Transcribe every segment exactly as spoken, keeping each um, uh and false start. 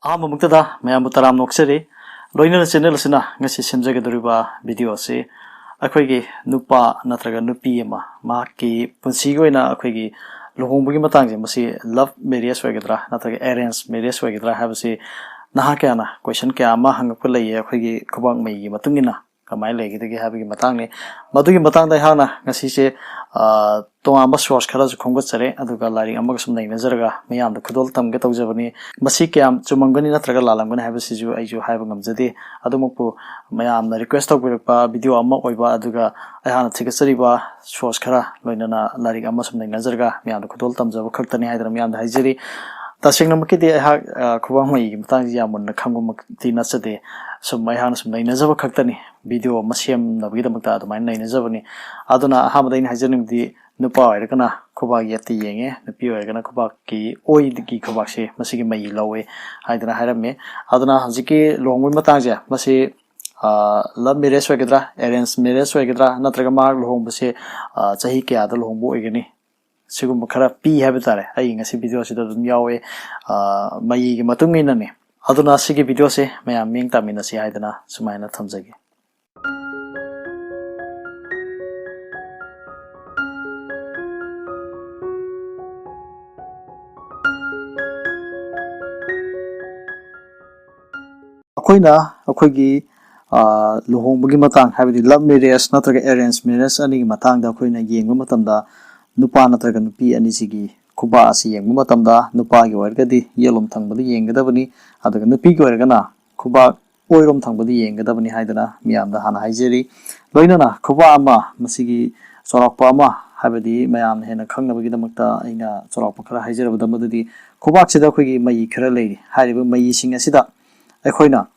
ꯑꯍꯥꯟꯕꯃꯛꯇꯗ ꯃꯌꯥꯝꯕꯨ ꯇꯔꯥꯝꯅ ꯑꯣꯛꯆꯔꯤ꯫ ꯂꯣꯏꯅꯅ ꯆꯦꯅꯦꯜ ꯑꯁꯤꯅ ꯉꯁꯤ ꯁꯦꯝꯖꯒꯗꯧꯔꯤꯕ ꯚꯤꯗꯤꯑꯣ ꯑꯁꯤ ꯑꯩꯈꯣꯏꯒꯤ ꯅꯨꯄꯥ ꯅꯠꯇ꯭ꯔꯒ ꯅꯨꯄꯤ ꯑꯃ ꯃꯍꯥꯛꯀꯤ ꯄꯨꯟꯁꯤꯒꯤ ꯑꯣꯏꯅ ꯑꯩꯈꯣꯏꯒꯤ ꯂꯨꯍꯣꯡꯕꯒꯤ ꯃꯇꯥꯡꯁꯦ, ꯃꯁꯤ ꯂꯚ ꯃꯦꯔꯤꯌꯦꯖ ꯑꯣꯏꯒꯗ꯭ꯔꯥ ꯅꯠꯇ꯭ꯔꯒ ꯑꯦꯔꯦꯟꯖ ꯃꯦꯔꯤꯌꯦꯖ ꯑꯣꯏꯒꯗ꯭ꯔꯥ ꯍꯥꯏꯕꯁꯤ ꯅꯍꯥ ꯀꯌꯥꯅ ꯀꯣꯏꯁꯟ ꯀꯌꯥ ꯑꯃ ꯍꯪꯉꯛꯄ ꯂꯩꯌꯦ꯫ ꯑꯩꯈꯣꯏꯒꯤ ꯈꯨꯕꯥꯛ ꯃꯩꯒꯤ ꯃꯇꯨꯡ ꯏꯟꯅ ꯀꯃꯥꯏꯅ ꯂꯩꯒꯗꯒꯦ ꯍꯥꯏꯕꯒꯤ ꯃꯇꯥꯡꯅꯤ꯫ ꯃꯗꯨꯒꯤ ꯃꯇꯥꯡꯗ ꯑꯩꯍꯥꯛꯅ ꯉꯁꯤꯁꯦ, ꯑ, ꯇꯣꯉꯥꯟꯕ ꯁꯣꯔꯁ ꯈꯔꯁꯨ ꯈꯣꯝꯒꯠꯆꯔꯦ, ꯑꯗꯨꯒ ꯂꯥꯏꯔꯤꯛ ꯑꯃꯒ ꯁꯨꯝ ꯅꯩꯅꯖꯔꯒ ꯃꯌꯥꯝꯗ ꯈꯨꯗꯣꯜ ꯇꯝꯒꯦ ꯇꯧꯖꯕꯅꯤ꯫ ꯃꯁꯤ ꯀꯌꯥꯝ ꯆꯨꯝꯃꯝꯒꯅꯤ ꯅꯠꯇ꯭ꯔꯒ ꯂꯥꯜꯂꯝꯒꯅꯤ ꯍꯥꯏꯕꯁꯤꯁꯨ ꯑꯩꯁꯨ ꯍꯥꯏꯕ ꯉꯝꯖꯗꯦ꯫ ꯑꯗꯨꯃꯛꯄꯨ ꯃꯌꯥꯝꯅ ꯔꯤꯀ꯭ꯋꯦꯁ ꯇꯧꯕꯤꯔꯛꯄ ꯚꯤꯗꯤꯑꯣ ꯑꯃ ꯑꯣꯏꯕ, ꯑꯗꯨꯒ ꯑꯩꯍꯥꯛꯅ ꯊꯤꯒꯠꯆꯔꯤꯕ ꯁꯣꯔꯁ ꯈꯔ ꯂꯣꯏꯅꯅ ꯂꯥꯏꯔꯤꯛ ꯑꯃ ꯁꯨꯝ ꯅꯩꯅꯖꯔꯒ ꯃꯌꯥꯝꯗ ꯈꯨꯗꯣꯜ ꯇꯝꯖꯕ ꯈꯛꯇꯅꯤ ꯍꯥꯏꯗꯅ ꯃꯌꯥꯝꯗ ꯍꯥꯏꯖꯔꯤ꯫ ꯇꯁꯦꯡꯅꯃꯛꯀꯤꯗꯤ ꯑꯩꯍꯥꯛ, ꯑ, ꯈꯨꯕꯥꯛ ꯃꯩꯒꯤ ꯃꯇꯥꯡꯁꯤ ꯌꯥꯝ ꯃꯨꯟꯅ ꯈꯪꯕꯃꯛꯇꯤ ꯅꯠꯆꯗꯦ꯫ ꯁꯨꯝ ꯑꯩꯍꯥꯛꯅ ꯁꯨꯝ ꯅꯩꯅꯖꯕ ꯈꯛꯇꯅꯤ꯫ ꯚꯤꯗꯤꯑꯣ ꯑꯃ ꯁꯦꯝꯅꯕꯒꯤꯗꯃꯛꯇ ꯑꯗꯨꯃꯥꯏꯅ ꯅꯩꯅꯖꯕꯅꯤ꯫ ꯑꯗꯨꯅ ꯑꯍꯥꯟꯕꯗ ꯑꯩꯅ ꯍꯥꯏꯖꯅꯤꯡꯕꯗꯤ, ꯅꯨꯄꯥ ꯑꯣꯏꯔꯒꯅ ꯈꯨꯕꯥꯛ ꯌꯦꯠꯇ ꯌꯦꯡꯉꯦ, ꯅꯨꯄꯤ ꯑꯣꯏꯔꯒꯅ ꯈꯨꯕꯥꯛꯀꯤ ꯑꯣꯏꯒꯤ ꯈꯨꯕꯥꯛꯁꯦ ꯃꯁꯤꯒꯤ ꯃꯩ ꯂꯧꯋꯦ ꯍꯥꯏꯗꯅ ꯍꯥꯏꯔꯝꯃꯦ꯫ ꯑꯗꯨꯅ ꯍꯧꯖꯤꯛꯀꯤ ꯂꯨꯍꯣꯡꯕꯒꯤ ꯃꯇꯥꯡꯁꯦ, ꯃꯁꯤ, ꯑ, ꯂꯚ ꯃꯦꯔꯦꯖ ꯑꯣꯏꯒꯗ꯭ꯔꯥ, ꯑꯦꯔꯦꯟꯖ ꯃꯦꯔꯦꯖ ꯑꯣꯏꯒꯗ꯭ꯔꯥ, ꯅꯠꯇ꯭ꯔꯒ ꯃꯍꯥꯛ ꯂꯨꯍꯣꯡꯕꯁꯦ, ꯑ, ꯆꯍꯤ ꯀꯌꯥꯗ ꯂꯨꯍꯣꯡꯕ ꯑꯣꯏꯒꯅꯤ? ꯁꯤꯒꯨꯝꯕ ꯈꯔ ꯄꯤ ꯍꯥꯏꯕ ꯇꯥꯔꯦ꯫ ꯑꯩ ꯉꯁꯤ ꯚꯤꯗꯤꯑꯣꯁꯤꯗ ꯑꯗꯨꯝ ꯌꯥꯎꯋꯦ, ꯑ, ꯃꯩꯒꯤ ꯃꯇꯨꯡ ꯏꯟꯅꯅꯦ꯫ ꯑꯗꯨꯅ ꯁꯤꯒꯤ ꯚꯤꯗꯤꯑꯣꯁꯦ ꯃꯌꯥꯝ ꯃꯤꯠꯌꯦꯡ ꯇꯥꯃꯤꯟꯅꯁꯤ ꯍꯥꯏꯗꯅ ꯁꯨꯃꯥꯏꯅ ꯊꯝꯖꯒꯦ꯫ ꯑꯩꯈꯣꯏꯅ ꯑꯩꯈꯣꯏꯒꯤ, ꯑ, ꯂꯨꯍꯣꯡꯕꯒꯤ ꯃꯇꯥꯡ, ꯍꯥꯏꯕꯗꯤ ꯂꯚ ꯃꯦꯔꯦꯖ ꯅꯠꯇ꯭ꯔꯒ ꯑꯦꯔꯦꯟꯖ ꯃꯦꯔꯦꯖ ꯑꯅꯤꯒꯤ ꯃꯇꯥꯡꯗ ꯑꯩꯈꯣꯏꯅ ꯌꯦꯡꯕ ꯃꯇꯝꯗ, ꯅꯨꯄꯥ ꯅꯠꯇ꯭ꯔꯒ ꯅꯨꯄꯤ ꯑꯅꯤꯁꯤꯒꯤ ꯈꯨꯕꯥꯛ ꯑꯁꯤ ꯌꯦꯡꯕ ꯃꯇꯝꯗ, ꯅꯨꯄꯥꯒꯤ ꯑꯣꯏꯔꯒꯗꯤ ꯌꯦꯠꯂꯣꯝ ꯊꯪꯕꯗ ꯌꯦꯡꯒꯗꯕꯅꯤ, ꯑꯗꯨꯒ ꯅꯨꯄꯤꯒꯤ ꯑꯣꯏꯔꯒꯅ ꯈꯨꯕꯥꯛ ꯑꯣꯏꯔꯣꯝ ꯊꯪꯕꯗ ꯌꯦꯡꯒꯗꯕꯅꯤ ꯍꯥꯏꯗꯅ ꯃꯤꯌꯥꯝꯗ ꯍꯥꯟꯅ ꯍꯥꯏꯖꯔꯤ꯫ ꯂꯣꯏꯅꯅ ꯈꯨꯕꯥꯛ ꯑꯃ, ꯃꯁꯤꯒꯤ ꯆꯥꯎꯔꯥꯛꯄ ꯑꯃ, ꯍꯥꯏꯕꯗꯤ ꯃꯌꯥꯝꯅ ꯍꯦꯟꯅ ꯈꯪꯅꯕꯒꯤꯗꯃꯛꯇ ꯑꯩꯅ ꯆꯥꯎꯔꯥꯛꯄ ꯈꯔ ꯍꯥꯏꯖꯔꯕꯗ, ꯃꯗꯨꯗꯤ ꯈꯨꯕꯥꯛꯁꯤꯗ ꯑꯩꯈꯣꯏꯒꯤ ꯃꯩ ꯈꯔ ꯂꯩꯔꯤ꯫ ꯍꯥꯏꯔꯤꯕ ꯃꯩꯁꯤꯡ ꯑꯁꯤꯗ ꯑꯩꯈꯣꯏꯅ,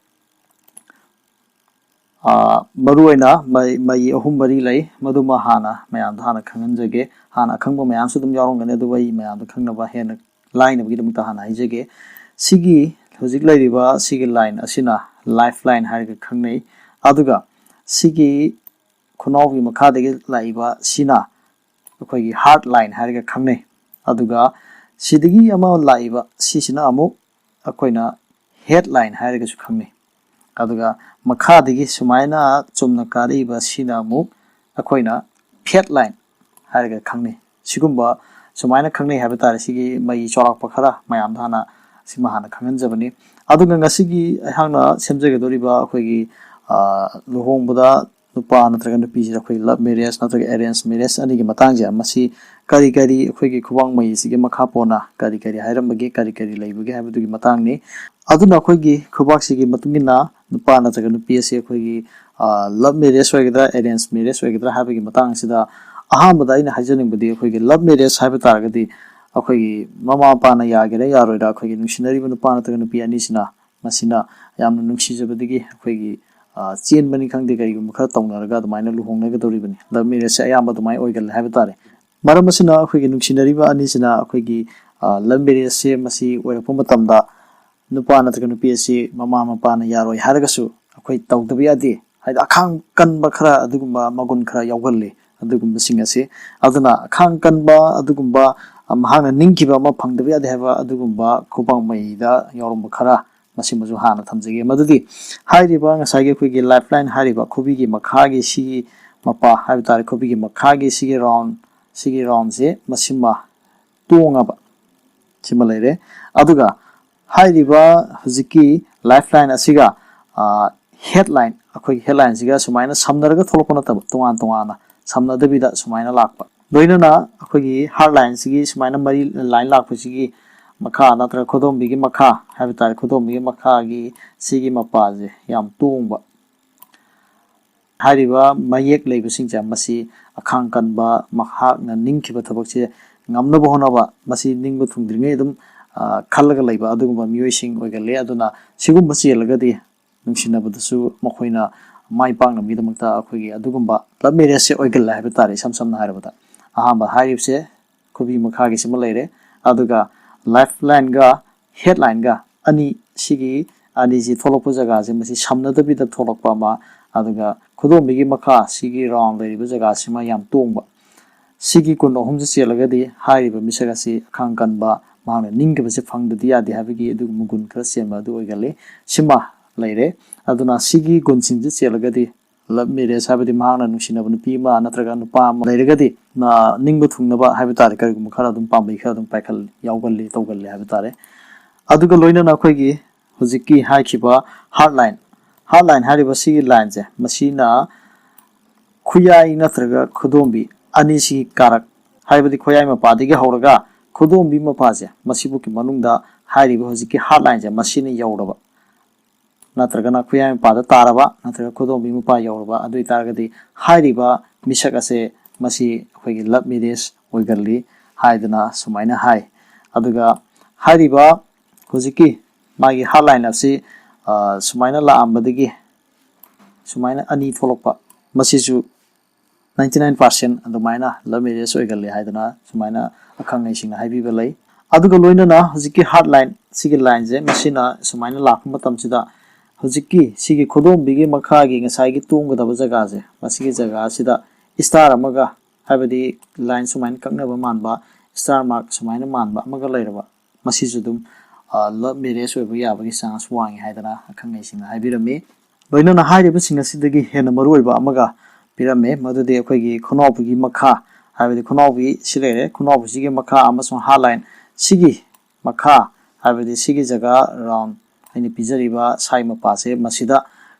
ꯑ, ꯃꯔꯨꯑꯣꯏꯅ ꯃꯩ, ꯃꯩ ꯑꯍꯨꯝ ꯃꯔꯤ ꯂꯩ, ꯃꯗꯨꯃ ꯍꯥꯟꯅ ꯃꯌꯥꯝꯗ ꯍꯥꯟꯅ ꯈꯪꯍꯟꯖꯒꯦ꯫ ꯍꯥꯟꯅ ꯑꯈꯪꯕ ꯃꯌꯥꯝꯁꯨ ꯑꯗꯨꯝ ꯌꯥꯎꯔꯝꯒꯅꯤ, ꯑꯗꯨꯕꯨ ꯑꯩ ꯃꯌꯥꯝꯗ ꯈꯪꯅꯕ ꯍꯦꯟꯅ ꯂꯥꯏꯅꯕꯒꯤꯗꯃꯛꯇ ꯍꯥꯟꯅ ꯍꯥꯏꯖꯒꯦ꯫ ꯁꯤꯒꯤ ꯍꯧꯖꯤꯛ ꯂꯩꯔꯤꯕ ꯁꯤꯒꯤ ꯂꯥꯏꯟ ꯑꯁꯤꯅ ꯂꯥꯏꯐ ꯂꯥꯏꯟ ꯍꯥꯏꯔꯒ ꯈꯪꯅꯩ, ꯑꯗꯨꯒ ꯁꯤꯒꯤ ꯈꯨꯅꯥꯎꯒꯤ ꯃꯈꯥꯗꯒꯤ ꯂꯥꯛꯏꯕ ꯁꯤꯅ ꯑꯩꯈꯣꯏꯒꯤ ꯍꯥꯔꯠ ꯂꯥꯏꯟ ꯍꯥꯏꯔꯒ ꯈꯪꯅꯩ꯫ ꯑꯗꯨꯒ ꯁꯤꯗꯒꯤ ꯑꯃ ꯂꯥꯛꯏꯕ ꯁꯤꯁꯤꯅ ꯑꯃꯨꯛ ꯑꯩꯈꯣꯏꯅ ꯍꯦꯠ ꯂꯥꯏꯟ ꯍꯥꯏꯔꯒꯁꯨ ꯈꯪꯅꯩ꯫ ꯑꯗꯨꯒ ꯃꯈꯥꯗꯒꯤ ꯁꯨꯃꯥꯏꯅ ꯆꯨꯝꯅ ꯀꯥꯔꯛꯏꯕ ꯁꯤꯅ ꯑꯃꯨꯛ ꯑꯩꯈꯣꯏꯅ ꯐꯦꯠ ꯂꯥꯏꯟ ꯍꯥꯏꯔꯒ ꯈꯪꯅꯩ꯫ ꯁꯤꯒꯨꯝꯕ ꯁꯨꯃꯥꯏꯅ ꯈꯪꯅꯩ ꯍꯥꯏꯕ ꯇꯥꯔꯦ꯫ ꯁꯤꯒꯤ ꯃꯩ ꯆꯥꯎꯔꯥꯛꯄ ꯈꯔ ꯃꯌꯥꯝꯗ ꯍꯥꯟꯅ ꯁꯤꯃ ꯍꯥꯟꯅ ꯈꯪꯍꯟꯖꯕꯅꯤ꯫ ꯑꯗꯨꯒ ꯉꯁꯤꯒꯤ ꯑꯩꯍꯥꯛꯅ ꯁꯦꯝꯖꯒꯗꯧꯔꯤꯕ ꯑꯩꯈꯣꯏꯒꯤ, ꯑ, ꯂꯨꯍꯣꯡꯕꯗ ꯅꯨꯄꯥ ꯅꯠꯇ꯭ꯔꯒ ꯅꯨꯄꯤꯁꯤꯗ ꯑꯩꯈꯣꯏ ꯂꯚ ꯃꯦꯔꯦꯖ ꯅꯠꯇ꯭ꯔꯒ ꯑꯦꯔꯦꯟꯖ ꯃꯦꯔꯦꯖ ꯑꯅꯤꯒꯤ ꯃꯇꯥꯡꯁꯦ, ꯃꯁꯤ ꯀꯔꯤ ꯀꯔꯤ ꯑꯩꯈꯣꯏꯒꯤ ꯈꯨꯕꯥꯛ ꯃꯩꯁꯤꯒꯤ ꯃꯈꯥ ꯄꯣꯟꯅ ꯀꯔꯤ ꯀꯔꯤ ꯍꯥꯏꯔꯝꯕꯒꯦ, ꯀꯔꯤ ꯀꯔꯤ ꯂꯩꯕꯒꯦ ꯍꯥꯏꯕꯗꯨꯒꯤ ꯃꯇꯥꯡꯅꯤ꯫ ꯑꯗꯨꯅ ꯑꯩꯈꯣꯏꯒꯤ ꯈꯨꯕꯥꯛꯁꯤꯒꯤ ꯃꯇꯨꯡ ꯏꯟꯅ ꯅꯨꯄꯥ ꯅꯠꯇ꯭ꯔꯒ ꯅꯨꯄꯤ ꯑꯁꯤ ꯑꯩꯈꯣꯏꯒꯤ, ꯑ, ꯂꯚ ꯃꯦꯔꯦꯖ ꯑꯣꯏꯒꯗ꯭ꯔꯥ, ꯑꯦꯔꯦꯟꯖ ꯃꯦꯔꯦꯖ ꯑꯣꯏꯒꯗ꯭ꯔꯥ ꯍꯥꯏꯕꯒꯤ ꯃꯇꯥꯡ ꯑꯁꯤꯗ ꯑꯍꯥꯟꯕꯗ ꯑꯩꯅ ꯍꯥꯏꯖꯅꯤꯡꯕꯗꯤ, ꯑꯩꯈꯣꯏꯒꯤ ꯂꯚ ꯃꯦꯔꯦꯖ ꯍꯥꯏꯕ ꯇꯥꯔꯒꯗꯤ ꯑꯩꯈꯣꯏꯒꯤ ꯃꯃꯥ ꯃꯄꯥꯅ ꯌꯥꯒꯦꯔꯥ ꯌꯥꯔꯣꯏꯔꯥ, ꯑꯩꯈꯣꯏꯒꯤ ꯅꯨꯡꯁꯤꯅꯔꯤꯕ ꯅꯨꯄꯥ ꯅꯠꯇ꯭ꯔꯒ ꯅꯨꯄꯤ ꯑꯅꯤꯁꯤꯅ ꯃꯁꯤꯅ ꯌꯥꯝꯅ ꯅꯨꯡꯁꯤꯖꯕꯗꯒꯤ ꯑꯩꯈꯣꯏꯒꯤ, ꯑ, ꯆꯦꯟꯕꯅꯤ ꯈꯪꯗꯦ, ꯀꯔꯤꯒꯨꯝꯕ ꯈꯔ ꯇꯧꯅꯔꯒ ꯑꯗꯨꯃꯥꯏꯅ ꯂꯨꯍꯣꯡꯅꯒꯗꯧꯔꯤꯕꯅꯤ꯫ ꯂꯚ ꯃꯦꯔꯦꯖꯁꯦ ꯑꯌꯥꯝꯕ ꯑꯗꯨꯃꯥꯏꯅ ꯑꯣꯏꯒꯜꯂꯦ ꯍꯥꯏꯕ ꯇꯥꯔꯦ꯫ ꯃꯔꯝ ꯑꯁꯤꯅ ꯑꯩꯈꯣꯏꯒꯤ ꯅꯨꯡꯁꯤꯅꯔꯤꯕ ꯑꯅꯤꯁꯤꯅ ꯑꯩꯈꯣꯏꯒꯤ, ꯑ, ꯂꯚ ꯃꯦꯔꯦꯖꯁꯦ ꯃꯁꯤ ꯑꯣꯏꯔꯛꯄ ꯃꯇꯝꯗ ꯅꯨꯄꯥ ꯅꯠꯇ꯭ꯔꯒ ꯅꯨꯄꯤ ꯑꯁꯤ ꯃꯃꯥ ꯃꯄꯥꯅ ꯌꯥꯔꯣꯏ ꯍꯥꯏꯔꯒꯁꯨ ꯑꯩꯈꯣꯏ ꯇꯧꯗꯕ ꯌꯥꯗꯦ꯫ ꯍꯥꯏꯗꯤ ꯑꯈꯥꯡ ꯀꯟꯕ ꯈꯔ ꯑꯗꯨꯒꯨꯝꯕ ꯃꯒꯨꯟ ꯈꯔ ꯌꯥꯎꯒꯜꯂꯤ ꯑꯗꯨꯒꯨꯝꯕꯁꯤꯡ ꯑꯁꯤ꯫ ꯑꯗꯨꯅ ꯑꯈꯥꯡ ꯀꯟꯕ ꯑꯗꯨꯒꯨꯝꯕ, ꯑ, ꯃꯍꯥꯛꯅ ꯅꯤꯡꯈꯤꯕ ꯑꯃ ꯐꯪꯗꯕ ꯌꯥꯗꯦ ꯍꯥꯏꯕ ꯑꯗꯨꯒꯨꯝꯕ ꯈꯨꯕꯥꯛ ꯃꯩꯗ ꯌꯥꯎꯔꯝꯕ ꯈꯔ ꯃꯁꯤꯃꯁꯨ ꯍꯥꯟꯅ ꯊꯝꯖꯒꯦ꯫ ꯃꯗꯨꯗꯤ ꯍꯥꯏꯔꯤꯕ ꯉꯁꯥꯏꯒꯤ ꯑꯩꯈꯣꯏꯒꯤ ꯂꯥꯏꯐ ꯂꯥꯏꯟ ꯍꯥꯏꯔꯤꯕ ꯈꯨꯕꯤꯒꯤ ꯃꯈꯥꯒꯤ ꯁꯤꯒꯤ ꯃꯄꯥ ꯍꯥꯏꯕ ꯇꯥꯔꯦ, ꯈꯨꯕꯤꯒꯤ ꯃꯈꯥꯒꯤ ꯁꯤꯒꯤ ꯔꯥꯎꯟ, ꯁꯤꯒꯤ ꯔꯥꯎꯟꯁꯦ ꯃꯁꯤꯃ ꯇꯣꯡꯉꯕ ꯁꯤꯃ ꯂꯩꯔꯦ꯫ ꯑꯗꯨꯒ ꯍꯥꯏꯔꯤꯕ ꯍꯧꯖꯤꯛꯀꯤ ꯂꯥꯏꯐ ꯂꯥꯏꯟ ꯑꯁꯤꯒ, ꯑ, ꯍꯦꯠ ꯂꯥꯏꯟ, ꯑꯩꯈꯣꯏꯒꯤ ꯍꯦꯠ ꯂꯥꯏꯟꯁꯤꯒ ꯁꯨꯃꯥꯏꯅ ꯁꯝꯅꯔꯒ ꯊꯣꯛꯂꯛꯄ ꯅꯠꯇꯕ, ꯇꯣꯉꯥꯟ ꯇꯣꯉꯥꯟꯅ ꯁꯝꯅꯗꯕꯤꯗ ꯁꯨꯃꯥꯏꯅ ꯂꯥꯛꯄ꯫ ꯂꯣꯏꯅꯅ ꯑꯩꯈꯣꯏꯒꯤ ꯍꯥꯔꯠ ꯂꯥꯏꯟꯁꯤꯒꯤ ꯁꯨꯃꯥꯏꯅ ꯃꯔꯤ ꯂꯥꯏꯟ ꯂꯥꯛꯄꯁꯤꯒꯤ ꯃꯈꯥ ꯅꯠꯇ꯭ꯔꯒ ꯈꯨꯗꯣꯝꯕꯤꯒꯤ ꯃꯈꯥ ꯍꯥꯏꯕ ꯇꯥꯔꯦ, ꯈꯨꯗꯣꯝꯕꯤꯒꯤ ꯃꯈꯥꯒꯤ ꯁꯤꯒꯤ ꯃꯄꯥꯁꯦ ꯌꯥꯝ ꯇꯣꯡꯕ꯫ ꯍꯥꯏꯔꯤꯕ ꯃꯌꯦꯛ ꯂꯩꯕꯁꯤꯡꯁꯦ ꯃꯁꯤ ꯑꯈꯥꯡ ꯀꯟꯕ, ꯃꯍꯥꯛꯅ ꯅꯤꯡꯈꯤꯕ ꯊꯕꯛꯁꯦ ꯉꯝꯅꯕ ꯍꯣꯠꯅꯕ, ꯃꯁꯤ ꯅꯤꯡꯕ ꯊꯨꯡꯗ꯭ꯔꯤꯉꯩ ꯑꯗꯨꯝ, ꯑ, ꯈꯜꯂꯒ ꯂꯩꯕ ꯑꯗꯨꯒꯨꯝꯕ ꯃꯤꯑꯣꯏꯁꯤꯡ ꯑꯣꯏꯒꯜꯂꯦ꯫ ꯑꯗꯨꯅ ꯁꯤꯒꯨꯝꯕ ꯆꯦꯜꯂꯒꯗꯤ ꯅꯨꯡꯁꯤꯅꯕꯗꯁꯨ ꯃꯈꯣꯏꯅ ꯃꯥꯏ ꯄꯥꯛꯅꯕꯒꯤꯗꯃꯛꯇ ꯑꯩꯈꯣꯏꯒꯤ ꯑꯗꯨꯒꯨꯝꯕ ꯂꯚ ꯃꯦꯔꯦꯖꯁꯦ ꯑꯣꯏꯒꯜꯂꯦ ꯍꯥꯏꯕ ꯇꯥꯔꯦ꯫ ꯏꯁꯝ ꯁꯝꯅ ꯍꯥꯏꯔꯕꯗ ꯑꯍꯥꯟꯕ ꯍꯥꯏꯔꯤꯕꯁꯦ ꯈꯨꯕꯤ ꯃꯈꯥꯒꯤꯁꯤꯃ ꯂꯩꯔꯦ꯫ ꯑꯗꯨꯒ ꯂꯥꯏꯐ ꯂꯥꯏꯟꯒ ꯍꯦꯠ ꯂꯥꯏꯟꯒ ꯑꯅꯤ, ꯁꯤꯒꯤ ꯑꯅꯤꯁꯤ ꯊꯣꯛꯂꯛꯄ ꯖꯒꯥꯁꯦ ꯃꯁꯤ ꯁꯝꯅꯗꯕꯤꯗ ꯊꯣꯛꯂꯛꯄ ꯑꯃ, ꯑꯗꯨꯒ ꯈꯨꯗꯣꯝꯕꯤꯒꯤ ꯃꯈꯥ ꯁꯤꯒꯤ ꯔꯥꯎꯟ ꯂꯩꯔꯤꯕ ꯖꯒꯥꯁꯤꯃ ꯌꯥꯝ ꯇꯣꯡꯕ꯫ ꯁꯤꯒꯤ ꯀꯨꯟ ꯑꯍꯨꯝꯁꯤ ꯆꯦꯜꯂꯒꯗꯤ ꯍꯥꯏꯔꯤꯕ ꯃꯤꯁꯛ ꯑꯁꯤ ꯑꯈꯥꯡ ꯀꯟꯕ, ꯃꯍꯥꯛꯅ ꯅꯤꯡꯈꯤꯕꯁꯦ ꯐꯪꯗꯗꯤ ꯌꯥꯗꯦ ꯍꯥꯏꯕꯒꯤ ꯑꯗꯨꯒꯨꯝꯕ ꯒꯨꯟ ꯈꯔ ꯆꯦꯟꯕ ꯑꯗꯨ ꯑꯣꯏꯒꯜꯂꯤ꯫ ꯁꯤꯃ ꯂꯩꯔꯦ꯫ ꯑꯗꯨꯅ ꯁꯤꯒꯤ ꯒꯨꯟꯁꯤꯡꯁꯦ ꯆꯦꯜꯂꯒꯗꯤ love marriage ꯍꯥꯏꯕꯗꯤ ꯃꯍꯥꯛꯅ ꯅꯨꯡꯁꯤꯅꯕ ꯅꯨꯄꯤ ꯑꯃ ꯅꯠꯇ꯭ꯔꯒ ꯅꯨꯄꯥ ꯑꯃ ꯂꯩꯔꯒꯗꯤ ꯅꯤꯡꯕ ꯊꯨꯡꯅꯕ ꯍꯥꯏꯕ ꯇꯥꯔꯦ, ꯀꯔꯤꯒꯨꯝꯕ ꯈꯔ ꯑꯗꯨꯝ ꯄꯥꯝꯕꯩ ꯈꯔ ꯑꯗꯨꯝ ꯄꯥꯏꯈꯠ ꯌꯥꯎꯒꯜꯂꯤ, ꯇꯧꯒꯜꯂꯤ ꯍꯥꯏꯕ ꯇꯥꯔꯦ꯫ ꯑꯗꯨꯒ ꯂꯣꯏꯅꯅ ꯑꯩꯈꯣꯏꯒꯤ ꯍꯧꯖꯤꯛꯀꯤ ꯍꯥꯏꯈꯤꯕ heart line, heart line ꯍꯥꯏꯔꯤꯕ ꯁꯤꯒꯤ ꯂꯥꯏꯟꯁꯦ, ꯃꯁꯤꯅ ꯈꯨꯌꯥꯏ ꯅꯠꯇ꯭ꯔꯒ ꯈꯨꯗꯣꯝꯕꯤ ꯑꯅꯤꯁꯤꯒꯤ ꯀꯥꯔꯛ, ꯍꯥꯏꯕꯗꯤ ꯈꯨꯌꯥꯏ ꯃꯄꯥꯗꯒꯤ ꯍꯧꯔꯒ ꯈꯨꯗꯣꯝꯕꯤ ꯃꯄꯥꯁꯦ, ꯃꯁꯤꯕꯨꯛꯀꯤ ꯃꯅꯨꯡꯗ ꯍꯥꯏꯔꯤꯕ ꯍꯧꯖꯤꯛꯀꯤ heart lineꯁꯦ ꯃꯁꯤꯅ ꯌꯧꯔꯕ, ꯅꯠꯇ꯭ꯔꯒꯅ ꯈꯨꯌꯥꯏ ꯃꯄꯥꯗ ꯇꯥꯔꯕ, ꯅꯠꯇ꯭ꯔꯒ ꯈꯨꯗꯣꯝꯕꯤ ꯃꯄꯥ ꯌꯧꯔꯕ ꯑꯗꯨ ꯑꯣꯏꯇꯥꯔꯒꯗꯤ ꯍꯥꯏꯔꯤꯕ ꯃꯤꯁꯛ ꯑꯁꯦ ꯃꯁꯤ ꯑꯩꯈꯣꯏꯒꯤ love marriage ꯑꯣꯏꯒꯜꯂꯤ ꯍꯥꯏꯗꯅ ꯁꯨꯃꯥꯏꯅ ꯍꯥꯏ꯫ ꯑꯗꯨꯒ ꯍꯥꯏꯔꯤꯕ ꯍꯧꯖꯤꯛꯀꯤ ꯃꯥꯒꯤ heart line ꯑꯁꯤ ꯁꯨꯃꯥꯏꯅ ꯂꯥꯛꯑꯝꯕꯗꯒꯤ ꯁꯨꯃꯥꯏꯅ ꯑꯅꯤ ꯊꯣꯛꯂꯛꯄ, ꯃꯁꯤꯁꯨ ninety nine percent ꯑꯗꯨꯃꯥꯏꯅ love marriage ꯑꯣꯏꯒꯜꯂꯤ ꯍꯥꯏꯗꯅ ꯁꯨꯃꯥꯏꯅ ꯑꯈꯪ ꯑꯍꯩꯁꯤꯡꯅ ꯍꯥꯏꯕꯤꯕ ꯂꯩ꯫ ꯑꯗꯨꯒ ꯂꯣꯏꯅꯅ ꯍꯧꯖꯤꯛꯀꯤ heart line, ꯁꯤꯒꯤ ꯂꯥꯏꯟꯁꯦ ꯃꯁꯤꯅ ꯁꯨꯃꯥꯏꯅ ꯂꯥꯛꯄ ꯃꯇꯝꯁꯤꯗ ꯍꯧꯖꯤꯛꯀꯤ ꯁꯤꯒꯤ ꯈꯨꯗꯣꯝꯕꯤꯒꯤ ꯃꯈꯥꯒꯤ ꯉꯁꯥꯏꯒꯤ ꯇꯣꯡꯒꯗꯕ ꯖꯒꯥꯁꯦ, ꯃꯁꯤꯒꯤ ꯖꯒꯥꯁꯤꯗ star ꯑꯃꯒ, ꯍꯥꯏꯕꯗꯤ ꯂꯥꯏꯟ ꯁꯨꯃꯥꯏꯅ ꯀꯛꯅꯕ ꯃꯥꯟꯕ, star mark ꯁꯨꯃꯥꯏꯅ ꯃꯥꯟꯕ ꯑꯃꯒ ꯂꯩꯔꯕ, ꯃꯁꯤꯁꯨ ꯑꯗꯨꯝ love marriage ꯑꯣꯏꯕ ꯌꯥꯕꯒꯤ chance ꯋꯥꯡꯉꯤ ꯍꯥꯏꯗꯅ ꯑꯈꯪ ꯑꯍꯩꯁꯤꯡꯅ ꯍꯥꯏꯕꯤꯔꯝꯃꯤ꯫ ꯂꯣꯏꯅꯅ ꯍꯥꯏꯔꯤꯕꯁꯤꯡ ꯑꯁꯤꯗꯒꯤ ꯍꯦꯟꯅ ꯃꯔꯨꯑꯣꯏꯕ ꯑꯃꯒ ꯄꯤꯔꯝꯃꯤ, ꯃꯗꯨꯗꯤ ꯑꯩꯈꯣꯏꯒꯤ ꯈꯨꯅꯥꯎꯕꯤꯒꯤ ꯃꯈꯥ, ꯍꯥꯏꯕꯗꯤ ꯈꯨꯅꯥꯎꯕꯤ ꯁꯤ ꯂꯩꯔꯦ, ꯈꯨꯅꯥꯎꯕꯤꯁꯤꯒꯤ ꯃꯈꯥ ꯑꯃꯁꯨꯡ heart line ꯁꯤꯒꯤ ꯃꯈꯥ, ꯍꯥꯏꯕꯗꯤ ꯁꯤꯒꯤ ꯖꯒꯥ round ꯑꯩꯅ ꯄꯤꯖꯔꯤꯕ ꯁꯥꯏ ꯃꯄꯥꯁꯦ, ꯃꯁꯤꯗ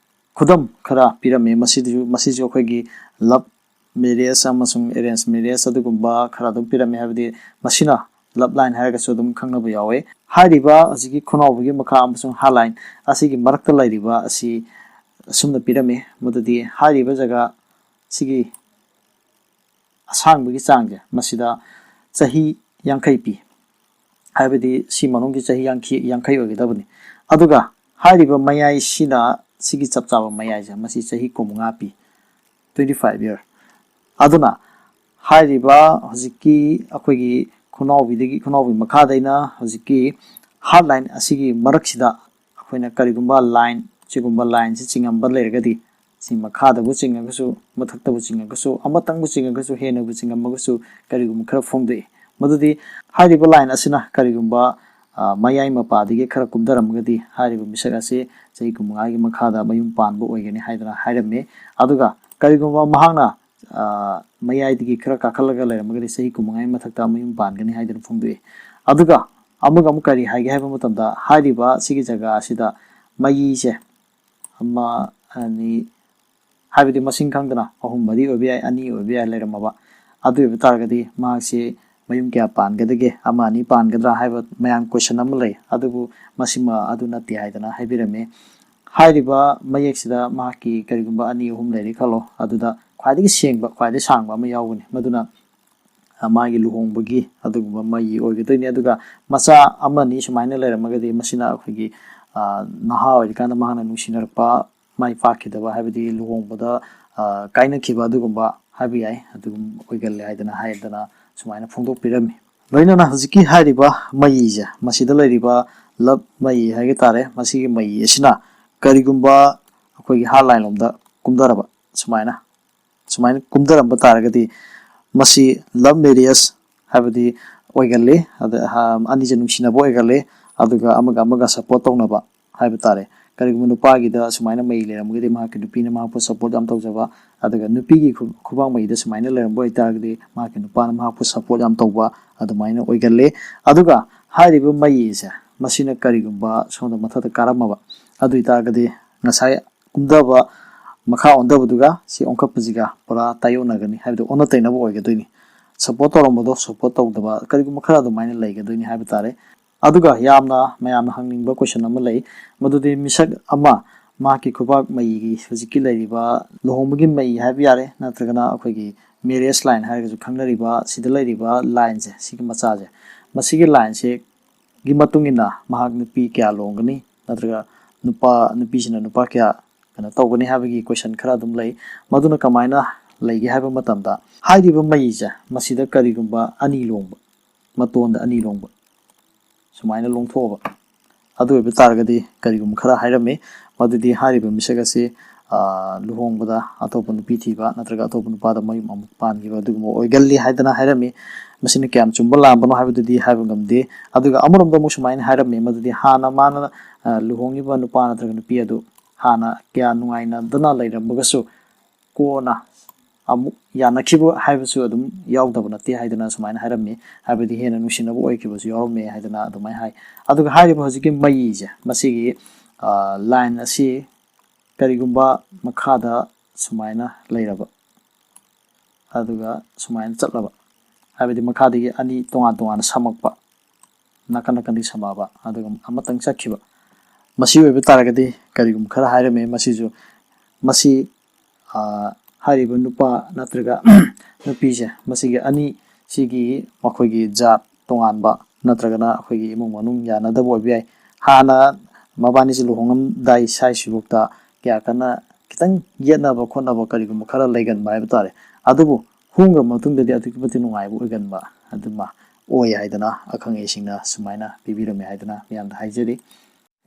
ꯈꯨꯗꯝ ꯈꯔ ꯄꯤꯔꯝꯃꯤ꯫ ꯃꯁꯤꯗꯁꯨ, ꯃꯁꯤꯁꯨ ꯑꯩꯈꯣꯏꯒꯤ love marriage ꯑꯃꯁꯨꯡ arrange marriage ꯑꯗꯨꯒꯨꯝꯕ ꯈꯔ ꯑꯗꯨꯝ ꯄꯤꯔꯝꯃꯤ, ꯍꯥꯏꯕꯗꯤ ꯃꯁꯤꯅ love line ꯍꯥꯏꯔꯒꯁꯨ ꯑꯗꯨꯝ ꯈꯪꯅꯕ ꯌꯥꯎꯋꯦ꯫ ꯍꯥꯏꯔꯤꯕ ꯍꯧꯖꯤꯛꯀꯤ ꯈꯨꯅꯥꯎꯕꯤꯒꯤ ꯃꯈꯥ ꯑꯃꯁꯨꯡ heart line ꯑꯁꯤꯒꯤ ꯃꯔꯛꯇ ꯂꯩꯔꯤꯕ ꯑꯁꯤ ꯑꯁꯨꯝꯅ ꯄꯤꯔꯝꯃꯤ, ꯃꯗꯨꯗꯤ ꯍꯥꯏꯔꯤꯕ ꯖꯒꯥ ꯁꯤꯒꯤ ꯑꯁꯥꯡꯕꯒꯤ ꯆꯥꯡꯁꯦ, ꯃꯁꯤꯗ ꯆꯍꯤ ꯌꯥꯡꯈꯩ ꯄꯤ, ꯍꯥꯏꯕꯗꯤ ꯁꯤ ꯃꯅꯨꯡꯒꯤ ꯆꯍꯤ ꯌꯥꯡꯈꯩ, ꯌꯥꯡꯈꯩ ꯑꯣꯏꯒꯗꯕꯅꯤ꯫ ꯑꯗꯨꯒ ꯍꯥꯏꯔꯤꯕ ꯃꯌꯥꯏꯁꯤꯅ, ꯁꯤꯒꯤ ꯆꯞ ꯆꯥꯕ ꯃꯌꯥꯏꯁꯦ, ꯃꯁꯤ ꯆꯍꯤ ꯀꯨꯟꯃꯉꯥ ꯄꯤ, twenty five year꯫ ꯑꯗꯨꯅ ꯍꯥꯏꯔꯤꯕ ꯍꯧꯖꯤꯛꯀꯤ ꯑꯩꯈꯣꯏꯒꯤ ꯈꯨꯅꯥꯎꯕꯤꯗꯒꯤ, ꯈꯨꯅꯥꯎꯕꯤ ꯃꯈꯥꯗꯩꯅ ꯍꯧꯖꯤꯛꯀꯤ heart line ꯑꯁꯤꯒꯤ ꯃꯔꯛꯁꯤꯗ ꯑꯩꯈꯣꯏꯅ ꯀꯔꯤꯒꯨꯝꯕ line, ꯁꯤꯒꯨꯝꯕ lineꯁꯤ ꯆꯤꯡꯉꯝꯕ ꯂꯩꯔꯒꯗꯤ, ꯁꯤ ꯃꯈꯥꯗꯕꯨ ꯆꯤꯡꯉꯒꯁꯨ, ꯃꯊꯛꯇꯕꯨ ꯆꯤꯡꯉꯒꯁꯨ, ꯑꯃꯇꯪꯕꯨ ꯆꯤꯡꯉꯒꯁꯨ, ꯍꯦꯟꯅꯕꯨ ꯆꯤꯡꯉꯝꯃꯒꯁꯨ, ꯀꯔꯤꯒꯨꯝꯕ ꯈꯔ ꯐꯣꯡꯗꯣꯛꯏ꯫ ꯃꯗꯨꯗꯤ ꯍꯥꯏꯔꯤꯕ line ꯑꯁꯤꯅ ꯀꯔꯤꯒꯨꯝꯕ ꯃꯌꯥꯏ ꯃꯄꯥꯗꯒꯤ ꯈꯔ ꯀꯨꯝꯊꯔꯝꯃꯒꯗꯤ ꯍꯥꯏꯔꯤꯕ ꯃꯤꯁꯛ ꯑꯁꯤ ꯆꯍꯤ ꯀꯨꯟꯃꯉꯥꯒꯤ ꯃꯈꯥꯗ ꯃꯌꯨꯝ ꯄꯥꯟꯕ ꯑꯣꯏꯒꯅꯤ ꯍꯥꯏꯗꯅ ꯍꯥꯏꯔꯝꯃꯤ꯫ ꯑꯗꯨꯒ ꯀꯔꯤꯒꯨꯝꯕ ꯃꯍꯥꯛꯅ ꯃꯌꯥꯏꯗꯒꯤ ꯈꯔ ꯀꯥꯈꯠꯂꯒ ꯂꯩꯔꯝꯃꯒꯗꯤ ꯆꯍꯤ ꯀꯨꯟꯃꯉꯥꯒꯤ ꯃꯊꯛꯇ ꯃꯌꯨꯝ ꯄꯥꯟꯒꯅꯤ ꯍꯥꯏꯗꯅ ꯐꯣꯡꯗꯣꯛꯏ꯫ ꯑꯗꯨꯒ ꯑꯃꯒ ꯑꯃꯨꯛ ꯀꯔꯤ ꯍꯥꯏꯒꯦ ꯍꯥꯏꯕ ꯃꯇꯝꯗ ꯍꯥꯏꯔꯤꯕ ꯁꯤꯒꯤ ꯖꯒꯥ ꯑꯁꯤꯗ ꯃꯌꯤꯁꯦ ꯑꯃ, ꯑꯅꯤ, ꯍꯥꯏꯕꯗꯤ ꯃꯁꯤꯡ ꯈꯪꯗꯅ ꯑꯍꯨꯝ ꯃꯔꯤ ꯑꯣꯏꯕ ꯌꯥꯏ, ꯑꯅꯤ ꯑꯣꯏꯕ ꯌꯥꯏ ꯂꯩꯔꯝꯃꯕ꯫ ꯑꯗꯨ ꯑꯣꯏꯕ ꯇꯥꯔꯒꯗꯤ ꯃꯍꯥꯛꯁꯤ ꯃꯌꯨꯝ ꯀꯌꯥ ꯄꯥꯟꯒꯗꯒꯦ, ꯑꯃ ꯑꯅꯤ ꯄꯥꯟꯒꯗ꯭ꯔꯥ ꯍꯥꯏꯕ ꯃꯌꯥꯝ question ꯑꯃ ꯂꯩ꯫ ꯑꯗꯨꯕꯨ ꯃꯁꯤꯃ ꯑꯗꯨ ꯅꯠꯇꯦ ꯍꯥꯏꯗꯅ ꯍꯥꯏꯕꯤꯔꯝꯃꯤ꯫ ꯍꯥꯏꯔꯤꯕ ꯃꯌꯦꯛꯁꯤꯗ ꯃꯍꯥꯛꯀꯤ ꯀꯔꯤꯒꯨꯝꯕ ꯑꯅꯤ ꯑꯍꯨꯝ ꯂꯩꯔꯦ ꯈꯜꯂꯣ, ꯑꯗꯨꯗ ꯈ꯭ꯋꯥꯏꯗꯒꯤ ꯁꯦꯡꯕ, ꯈ꯭ꯋꯥꯏꯗꯒꯤ ꯁꯥꯡꯕ ꯑꯃ ꯌꯥꯎꯒꯅꯤ꯫ ꯃꯗꯨꯅ ꯃꯥꯒꯤ ꯂꯨꯍꯣꯡꯕꯒꯤ ꯑꯗꯨꯒꯨꯝꯕ ꯃꯌꯤ ꯑꯣꯏꯒꯗꯣꯏꯅꯤ꯫ ꯑꯗꯨꯒ ꯃꯆꯥ ꯑꯃꯅꯤ ꯁꯨꯃꯥꯏꯅ ꯂꯩꯔꯝꯃꯒꯗꯤ ꯃꯁꯤꯅ ꯑꯩꯈꯣꯏꯒꯤ ꯅꯍꯥ ꯑꯣꯏꯔꯤꯀꯥꯟꯗ ꯃꯍꯥꯛꯅ ꯅꯨꯡꯁꯤꯅꯔꯛꯄ ꯃꯥꯏ ꯄꯥꯛꯈꯤꯗꯕ, ꯍꯥꯏꯕꯗꯤ ꯂꯨꯍꯣꯡꯕꯗ ꯀꯥꯏꯅꯈꯤꯕ ꯑꯗꯨꯒꯨꯝꯕ ꯍꯥꯏꯕ ꯌꯥꯏ, ꯑꯗꯨꯒꯨꯝ ꯑꯣꯏꯒꯜꯂꯦ ꯍꯥꯏꯗꯅ ꯍꯥꯏꯗꯅ ꯁꯨꯃꯥꯏꯅ ꯐꯣꯡꯗꯣꯛꯄꯤꯔꯝꯃꯤ꯫ ꯂꯣꯏꯅꯅ ꯍꯧꯖꯤꯛꯀꯤ ꯍꯥꯏꯔꯤꯕ ꯃꯌꯤꯁꯦ, ꯃꯁꯤꯗ ꯂꯩꯔꯤꯕ love ꯃꯌꯤ ꯍꯥꯏꯕ ꯇꯥꯔꯦ, ꯃꯁꯤꯒꯤ ꯃꯌꯤ ꯑꯁꯤꯅ ꯀꯔꯤꯒꯨꯝꯕ ꯑꯩꯈꯣꯏꯒꯤ hard line ꯂꯣꯝꯗ ꯀꯨꯝꯊꯔꯕ, ꯁꯨꯃꯥꯏꯅ ꯁꯨꯃꯥꯏꯅ ꯀꯨꯝꯊꯔꯝꯕ ꯇꯥꯔꯒꯗꯤ ꯃꯁꯤ love marriage ꯍꯥꯏꯕꯗꯤ ꯑꯣꯏꯒꯜꯂꯤ꯫ ꯑꯗ ꯑꯅꯤꯁꯦ ꯅꯨꯡꯁꯤꯅꯕ ꯑꯣꯏꯒꯜꯂꯤ꯫ ꯑꯗꯨꯒ ꯑꯃꯒ ꯑꯃꯒ support ꯇꯧꯅꯕ ꯍꯥꯏꯕ ꯇꯥꯔꯦ꯫ ꯀꯔꯤꯒꯨꯝꯕ ꯅꯨꯄꯥꯒꯤꯗ ꯁꯨꯃꯥꯏꯅ ꯃꯌꯤ ꯂꯩꯔꯝꯃꯒꯗꯤ ꯃꯍꯥꯛꯀꯤ ꯅꯨꯄꯤꯅ ꯃꯍꯥꯛꯄꯨ support ꯌꯥꯝ ꯇꯧꯖꯕ, ꯑꯗꯨꯒ ꯅꯨꯄꯤꯒꯤ ꯈꯨ-, ꯈꯨꯕꯥꯛ ꯃꯌꯤꯗ ꯁꯨꯃꯥꯏꯅ ꯂꯩꯔꯝꯕ ꯑꯣꯏꯇꯥꯔꯒꯗꯤ ꯃꯍꯥꯛꯀꯤ ꯅꯨꯄꯥꯅ ꯃꯍꯥꯛꯄꯨ support ꯌꯥꯝ ꯇꯧꯕ ꯑꯗꯨꯃꯥꯏꯅ ꯑꯣꯏꯒꯜꯂꯤ꯫ ꯑꯗꯨꯒ ꯍꯥꯏꯔꯤꯕ ꯃꯌꯤꯁꯦ ꯃꯁꯤꯅ ꯀꯔꯤꯒꯨꯝꯕ ꯁꯣꯝꯗ ꯃꯊꯛꯇ ꯀꯥꯔꯝꯃꯕ ꯑꯗꯨ ꯑꯣꯏꯇꯥꯔꯒꯗꯤ ꯉꯁꯥꯏ ꯀꯨꯝꯊꯕ, ꯃꯈꯥ ꯑꯣꯟꯊꯕꯗꯨꯒ ꯁꯤ ꯑꯣꯟꯈꯠꯄꯁꯤꯒ ꯄꯨꯔꯥ ꯇꯥꯏꯌꯣꯟꯅꯒꯅꯤ, ꯍꯥꯏꯕꯗꯤ ꯑꯣꯟꯅ ꯇꯩꯅꯕ ꯑꯣꯏꯒꯗꯣꯏꯅꯤ꯫ Support ꯇꯧꯔꯝꯕꯗꯣ support ꯇꯧꯗꯕ ꯀꯔꯤꯒꯨꯝꯕ ꯈꯔ ꯑꯗꯨꯃꯥꯏꯅ ꯂꯩꯒꯗꯣꯏꯅꯤ ꯍꯥꯏꯕ ꯇꯥꯔꯦ꯫ ꯑꯗꯨꯒ ꯌꯥꯝꯅ ꯃꯌꯥꯝꯅ ꯍꯪꯅꯤꯡꯕ question ꯑꯃ ꯂꯩ, ꯃꯗꯨꯗꯤ ꯃꯤꯁꯛ ꯑꯃ ꯃꯍꯥꯛꯀꯤ ꯈꯨꯕꯥꯛ ꯃꯌꯤꯒꯤ ꯍꯧꯖꯤꯛꯀꯤ ꯂꯩꯔꯤꯕ ꯂꯨꯍꯣꯡꯕꯒꯤ ꯃꯌꯤ ꯍꯥꯏꯕ ꯌꯥꯔꯦ, ꯅꯠꯇ꯭ꯔꯒꯅ ꯑꯩꯈꯣꯏꯒꯤ marriage line ꯍꯥꯏꯔꯒꯁꯨ ꯈꯪꯅꯔꯤꯕ ꯁꯤꯗ ꯂꯩꯔꯤꯕ lineꯁꯦ, ꯁꯤꯒꯤ ꯃꯆꯥꯁꯦ, ꯃꯁꯤꯒꯤ lineꯁꯦ ꯒꯤ ꯃꯇꯨꯡ ꯏꯟꯅ ꯃꯍꯥꯛ ꯅꯨꯄꯤ ꯀꯌꯥ ꯂꯣꯟꯒꯅꯤ ꯅꯠꯇ꯭ꯔꯒ ꯅꯨꯄꯥ, ꯅꯨꯄꯤꯁꯤꯅ ꯅꯨꯄꯥ ꯀꯌꯥ ꯀꯩꯅꯣ ꯇꯧꯒꯅꯤ ꯍꯥꯏꯕꯒꯤ question ꯈꯔ ꯑꯗꯨꯝ ꯂꯩ꯫ ꯃꯗꯨꯅ ꯀꯃꯥꯏꯅ ꯂꯩꯒꯦ ꯍꯥꯏꯕ ꯃꯇꯝꯗ ꯍꯥꯏꯔꯤꯕ ꯃꯌꯤꯁꯦ ꯃꯁꯤꯗ ꯀꯔꯤꯒꯨꯝꯕ ꯑꯅꯤ ꯂꯣꯡꯕ, ꯃꯇꯣꯟꯗ ꯑꯅꯤ ꯂꯣꯡꯕ ꯁꯨꯃꯥꯏꯅ ꯂꯣꯡꯊꯣꯛꯑꯕ ꯑꯗꯨ ꯑꯣꯏꯕ ꯇꯥꯔꯒꯗꯤ ꯀꯔꯤꯒꯨꯝꯕ ꯈꯔ ꯍꯥꯏꯔꯝꯃꯤ, ꯃꯗꯨꯗꯤ ꯍꯥꯏꯔꯤꯕ ꯃꯤꯁꯛ ꯑꯁꯤ ꯂꯨꯍꯣꯡꯕꯗ ꯑꯇꯣꯞꯄ ꯅꯨꯄꯤ ꯊꯤꯕ ꯅꯠꯇ꯭ꯔꯒ ꯑꯇꯣꯞꯄ ꯅꯨꯄꯥꯗ ꯃꯌꯨꯝ ꯑꯃꯨꯛ ꯄꯥꯟꯈꯤꯕ ꯑꯗꯨꯒꯨꯝꯕ ꯑꯣꯏꯒꯜꯂꯤ ꯍꯥꯏꯗꯅ ꯍꯥꯏꯔꯝꯃꯤ꯫ ꯃꯁꯤꯅ ꯀꯌꯥꯝ ꯆꯨꯝꯕ ꯂꯥꯟꯕꯅꯣ ꯍꯥꯏꯕꯗꯨꯗꯤ ꯍꯥꯏꯕ ꯉꯝꯗꯦ꯫ ꯑꯗꯨꯒ ꯑꯃꯔꯣꯝꯗ ꯑꯃꯨꯛ ꯁꯨꯃꯥꯏꯅ ꯍꯥꯏꯔꯝꯃꯤ, ꯃꯗꯨꯗꯤ ꯍꯥꯟꯅ ꯃꯥꯅ ꯂꯨꯍꯣꯡꯉꯤꯕ ꯅꯨꯄꯥ ꯅꯠꯇ꯭ꯔꯒ ꯅꯨꯄꯤ ꯑꯗꯨ ꯍꯥꯟꯅ ꯀꯌꯥ ꯅꯨꯡꯉꯥꯏꯅꯗꯅ ꯂꯩꯔꯝꯃꯒꯁꯨ ꯀꯣꯟꯅ ꯑꯃꯨꯛ ꯌꯥꯅꯈꯤꯕ ꯍꯥꯏꯕꯁꯨ ꯑꯗꯨꯝ ꯌꯥꯎꯗꯕ ꯅꯠꯇꯦ ꯍꯥꯏꯗꯅ ꯁꯨꯃꯥꯏꯅ ꯍꯥꯏꯔꯝꯃꯤ꯫ ꯍꯥꯏꯕꯗꯤ ꯍꯦꯟꯅ ꯅꯨꯡꯁꯤꯅꯕ ꯑꯣꯏꯈꯤꯕꯁꯨ ꯌꯥꯎꯔꯝꯃꯦ ꯍꯥꯏꯗꯅ ꯑꯗꯨꯃꯥꯏꯅ ꯍꯥꯏ꯫ ꯑꯗꯨꯒ ꯍꯥꯏꯔꯤꯕ ꯍꯧꯖꯤꯛꯀꯤ ꯃꯩꯁꯦ, ꯃꯁꯤꯒꯤ ꯂꯥꯏꯟ ꯑꯁꯤ ꯀꯔꯤꯒꯨꯝꯕ ꯃꯈꯥꯗ ꯁꯨꯃꯥꯏꯅ ꯂꯩꯔꯕ, ꯑꯗꯨꯒ ꯁꯨꯃꯥꯏꯅ ꯆꯠꯂꯕ, ꯍꯥꯏꯕꯗꯤ ꯃꯈꯥꯗꯒꯤ ꯑꯅꯤ ꯇꯣꯉꯥꯟ ꯇꯣꯉꯥꯟꯅ ꯁꯝꯃꯛꯄ, ꯅꯥꯀꯟ ꯅꯥꯀꯟꯗꯒꯤ ꯁꯝꯃꯛꯑꯕ, ꯑꯗꯨꯒ ꯑꯃꯇꯪ ꯆꯠꯈꯤꯕ, ꯃꯁꯤ ꯑꯣꯏꯕ ꯇꯥꯔꯒꯗꯤ ꯀꯔꯤꯒꯨꯝꯕ ꯈꯔ ꯍꯥꯏꯔꯝꯃꯤ꯫ ꯃꯁꯤꯁꯨ, ꯃꯁꯤ ꯍꯥꯏꯔꯤꯕ ꯅꯨꯄꯥ ꯅꯠꯇ꯭ꯔꯒ ꯅꯨꯄꯤꯁꯦ, ꯃꯁꯤꯒꯤ ꯑꯅꯤ, ꯁꯤꯒꯤ ꯃꯈꯣꯏꯒꯤ ꯖꯥꯠ ꯇꯣꯉꯥꯟꯕ ꯅꯠꯇ꯭ꯔꯒꯅ ꯑꯩꯈꯣꯏꯒꯤ ꯏꯃꯨꯡ ꯃꯅꯨꯡ ꯌꯥꯅꯗꯕ ꯑꯣꯏꯕ ꯌꯥꯏ꯫ ꯍꯥꯟꯅ ꯃꯕꯥꯅꯤꯁꯦ ꯂꯨꯍꯣꯡꯉꯝꯗꯥꯏ ꯁ꯭ꯋꯥꯏꯁꯤꯐꯥꯎꯗ ꯀꯌꯥ ꯀꯟꯅ ꯈꯤꯇꯪ ꯌꯦꯠꯅꯕ ꯈꯣꯠꯅꯕ ꯀꯔꯤꯒꯨꯝꯕ ꯈꯔ ꯂꯩꯒꯟꯕ ꯍꯥꯏꯕ ꯇꯥꯔꯦ꯫ ꯑꯗꯨꯕꯨ ꯍꯣꯡꯈ꯭ꯔꯕ ꯃꯇꯨꯡꯗꯗꯤ ꯑꯗꯨꯛꯀꯤ ꯃꯇꯤꯛ ꯅꯨꯡꯉꯥꯏꯕ ꯑꯣꯏꯒꯟꯕ ꯑꯗꯨꯃ ꯑꯣꯏ ꯍꯥꯏꯗꯅ ꯑꯈꯪ ꯑꯍꯩꯁꯤꯡꯅ ꯁꯨꯃꯥꯏꯅ ꯄꯤꯕꯤꯔꯝꯃꯦ ꯍꯥꯏꯗꯅ ꯃꯌꯥꯝꯗ ꯍꯥꯏꯖꯔꯤ꯫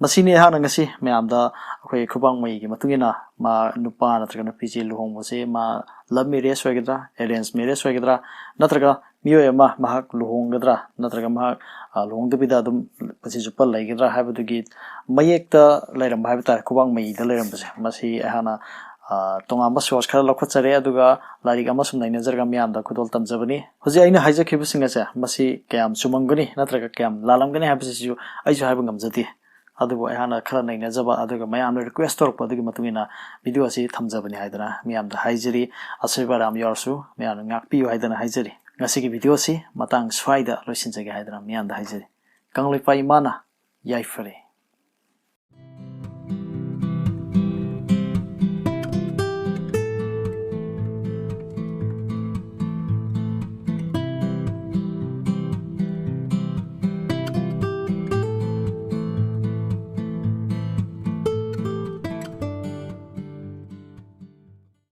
ꯃꯁꯤꯅꯤ ꯑꯩꯍꯥꯛꯅ ꯉꯁꯤ ꯃꯌꯥꯝꯗ ꯑꯩꯈꯣꯏ ꯈꯨꯕꯥꯛ ꯃꯩꯒꯤ ꯃꯇꯨꯡ ꯏꯟꯅ ꯃꯥ ꯅꯨꯄꯥ ꯅꯠꯇ꯭ꯔꯒ ꯅꯨꯄꯤꯁꯤ ꯂꯨꯍꯣꯡꯕꯁꯦ ꯃꯥ love marriage ꯑꯣꯏꯒꯗ꯭ꯔꯥ, arrange marriage ꯑꯣꯏꯒꯗ꯭ꯔꯥ, ꯅꯠꯇ꯭ꯔꯒ ꯃꯤꯑꯣꯏ ꯑꯃ ꯃꯍꯥꯛ ꯂꯨꯍꯣꯡꯒꯗ꯭ꯔꯥ, ꯅꯠꯇ꯭ꯔꯒ ꯃꯍꯥꯛ ꯂꯨꯍꯣꯡꯗꯕꯤꯗ ꯑꯗꯨꯝ ꯄꯨꯟꯁꯤ ꯆꯨꯞꯄ ꯂꯩꯒꯗ꯭ꯔꯥ ꯍꯥꯏꯕꯗꯨꯒꯤ ꯃꯌꯦꯛꯇ ꯂꯩꯔꯝꯕ ꯍꯥꯏꯕ ꯇꯥꯔꯦ꯫ ꯈꯨꯕꯥꯛ ꯃꯩꯗ ꯂꯩꯔꯝꯕꯁꯦ, ꯃꯁꯤ ꯑꯩꯍꯥꯛꯅ ꯇꯣꯉꯥꯟꯕ source ꯈꯔ ꯂꯧꯈꯠꯆꯔꯦ, ꯑꯗꯨꯒ ꯂꯥꯏꯔꯤꯛ ꯑꯃ ꯁꯨꯝ ꯅꯩꯅꯖꯔꯒ ꯃꯤꯌꯥꯝꯗ ꯈꯨꯗꯣꯜ ꯇꯝꯖꯕꯅꯤ꯫ ꯍꯧꯖꯤꯛ ꯑꯩꯅ ꯍꯥꯏꯖꯈꯤꯕꯁꯤꯡ ꯑꯁꯦ ꯃꯁꯤ ꯀꯌꯥꯝ ꯆꯨꯝꯃꯝꯒꯅꯤ ꯅꯠꯇ꯭ꯔꯒ ꯀꯌꯥꯝ ꯂꯥꯜꯂꯝꯒꯅꯤ ꯍꯥꯏꯕꯁꯤꯁꯨ ꯑꯩꯁꯨ ꯍꯥꯏꯕ ꯉꯝꯖꯗꯦ꯫ ꯑꯗꯨꯕꯨ ꯑꯩꯍꯥꯛꯅ ꯈꯔ ꯅꯩꯅꯖꯕ ꯑꯗꯨꯒ ꯃꯌꯥꯝꯅ request ꯇꯧꯔꯛꯄ ꯑꯗꯨꯒꯤ ꯃꯇꯨꯡ ꯏꯟꯅ video ꯑꯁꯤ ꯊꯝꯖꯕꯅꯤ ꯍꯥꯏꯗꯅ ꯃꯤꯌꯥꯝꯗ ꯍꯥꯏꯖꯔꯤ꯫ ꯑꯁꯣꯏꯕ ꯑꯔꯥꯟ ꯌꯥꯎꯔꯁꯨ ꯃꯌꯥꯝꯅ ꯉꯥꯛꯄꯤꯌꯨ ꯍꯥꯏꯗꯅ ꯍꯥꯏꯖꯔꯤ꯫ ꯉꯁꯤꯒꯤ video ꯑꯁꯤ ꯃꯇꯥꯡ ꯁ꯭ꯋꯥꯏꯗ ꯂꯣꯏꯁꯤꯟꯖꯒꯦ ꯍꯥꯏꯗꯅ ꯃꯤꯌꯥꯝꯗ ꯍꯥꯏꯖꯔꯤ꯫ ꯀꯪꯂꯩꯄꯥꯛ ꯏꯃꯥꯅ ꯌꯥꯏꯐꯔꯦ꯫